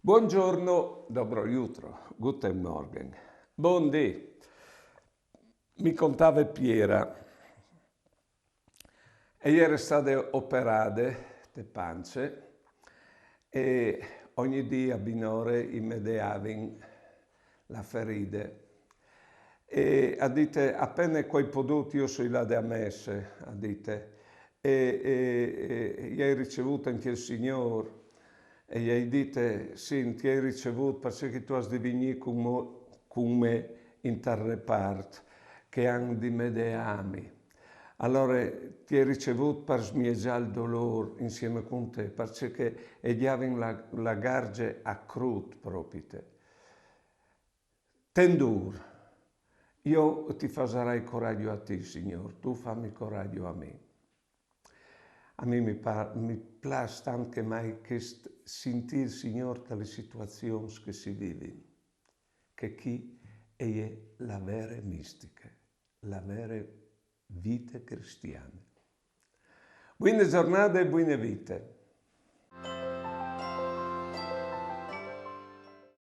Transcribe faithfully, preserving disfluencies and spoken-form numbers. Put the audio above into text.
Buongiorno, dobro jutro, guten Morgen. Bundì. Mi contave Piera. E jere stade operade de pance e ogni dì a binore i me deavin la feride. E à dite, apene che o ai podût, jo o soi lade a messe, à dite, e, e, e i ai ricevût ancje il Signôr, e i ai dite, sì, ti ai ricevût parcè che tu âs di vignî cun mo-, cun me intal repart, che a àn di me deâmi. Alore ti ai ricevût par smieçâ il dolôr insiemi cun te, parcè che e gjavin la, la garze a crut propite. Ten dûr, jo ti fasarai coragjo a ti, Signôr, tu fami coragjo a mi. A mi mi pa-, mi plâs tant che mai chest sintî il Signôr ta lis situazions che si vivin, che chi e je la vere mistiche, la vere vite cristiane. Buine zornade e buine vite.